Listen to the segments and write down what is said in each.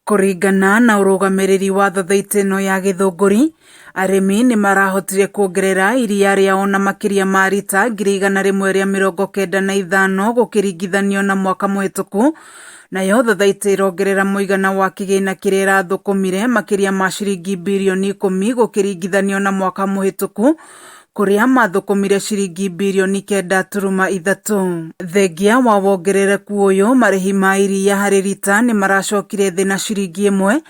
Kũringana na ũrũgamĩrĩri wa thathaitĩ ĩno ya Gĩthũngũri, arĩmi nĩmarahotire kuongerera iria rĩao na makĩria ma rita 195,000 gũkĩringithanio na mwaka mũhĩtũku, nayo thathaitĩ ĩrongerera mũigana wa kĩgĩna kĩrĩa ĩrathũkũmire makĩria ma ciringi birioni 10 gũkĩringithanio na mwaka mũhĩtũku kũrĩa mathũkũmire ciringi birioni 9.3. Thengia wa wongerereku ũyũ, marĩhi ma iria harĩ rita nĩ maracokire thĩ na ciringi 1,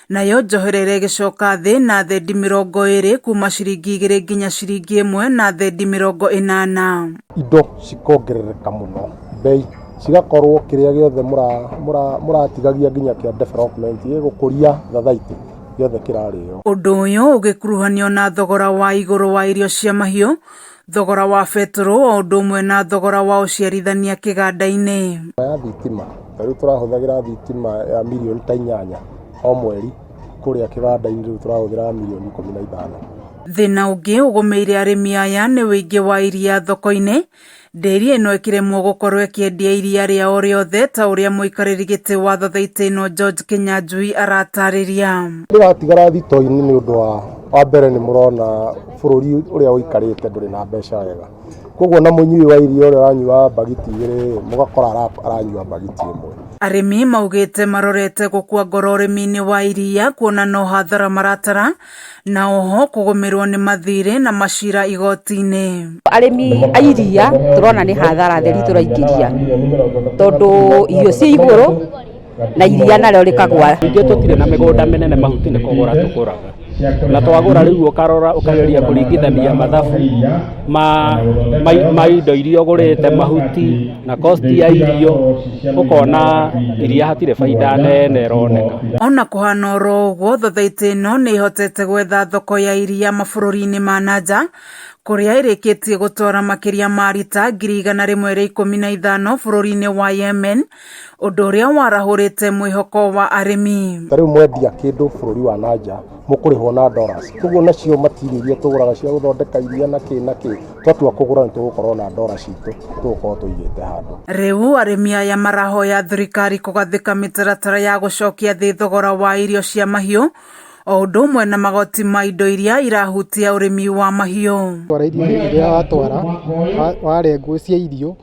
nayo njoherera ĩgĩcoka thĩ na thendi 20 kuma ciringi 2 nginya ciringi 1 na thendi 80. Indo cikongerereka mũno bei cigakorwo kĩrĩa gĩothe mũratigagia nginya kĩa development gĩgũkũria thathaitĩ gĩothe kĩrarĩo. Ũndũ ũyũ ũgĩkuruhanio na thogora wa igũrũ wa irio cia mahiũ, thogora wa betũrũ o ũndũ ũmwe na thogora wa ũciarithania kĩganda-inĩ. Ya thitima, ta rĩu tũrahũthagĩra thitima ya mirioni ta 8 o mweri, kũrĩa kĩganda-inĩ rĩu tũrahũthĩra mirioni 15. Thĩna ũngĩ ũgũmĩire arĩmi aya nĩ ũingĩ wa iria thoko-inĩ, ndĩri ĩno ĩkĩremwo gũkorwo ĩkĩendia iria rĩao rĩothe ta ũrĩa mũikarĩri gĩtĩ wa thathaitĩ ĩno George Kinyanjui aratarĩria. Rĩratigara thito-inĩ nĩ ũndũ wa mbere nĩ mũrona bũrũri ũrĩa ũikarĩte ndũrĩ na mbeca wega, koguo na mũnyui wa iria ũrĩa ũranyua mbagiti 2 mũgakora aranyua mbagiti 1. Arĩmi maugĩte marorete gũkua ngoro ũrĩmi-inĩ wa iria kuona no hathara maratara na oho kũgũmĩrwo nĩ mathirĩ na macira igoti-inĩ. Arĩmi a iria tũrona nĩ hathara theri tũraingĩria tondũ irio ciĩ igũrũ na iria narĩo rĩkagwa. Ningĩ tũtirĩ na mĩgũnda mĩnene, mahuti nĩ kũgũra tũgũraga, na twagũra rĩu ũkarora ũkageria kũringithania mathabu ma indo iria ũgũrĩte, mahuti na cost ya irio, ũkona iria hatirĩ baida nene ĩroneka. Ona kũhana oro ũguo, thathaitĩ ĩno nĩ ĩhotete gwetha thoko ya iria mabũrũri-inĩ ma na nja kũrĩa ĩrĩkĩtie gũtwara makĩria ma rita 115,000 bũrũri-inĩ wa Yemen, ũndũ ũrĩa warahũrĩte mwĩhoko wa arĩmi. Ta rĩu mwendia kĩndũ bũrũri wa na nja mũkũrĩhwo na dollars, koguo nacio material iria tũgũraga cia gũthondeka iria na kĩ na kĩ, twatua kũgũra nĩ tũgũkorwo na dola citũ tũgũkorwo tũigĩte handũ. Rĩu arĩmi aya marahoya thirikari kũgathĩka mĩtaratara ya gũcokia thĩ thogora wa irio cia mahiũ o ũndũ ũmwe na magoti ma indo iria irahutia ũrĩmi wa mahiũ. Twara irio rĩrĩa watwara warengwo cia irio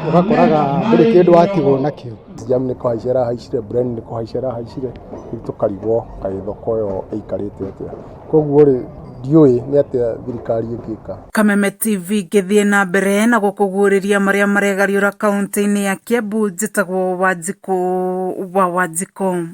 ũgakoraga ndũrĩ kĩndũ watigwo nakĩo. Jam nĩ kũhaica ĩrahaicire, Brand nĩ kũhaica ĩrahaicire, rĩu tũkarigwo kaĩ thoko ĩyo ĩikarĩte atĩa. Koguo rĩ, ndiũĩ nĩ atĩa thirikari ĩngĩka. Kameme TV ngĩthiĩ na mbere na gũkũguũrĩria marĩa maregariũra kaũntĩ-inĩ ya Kiambu, njĩtagwo Wanjikũ wa Wanjikũ.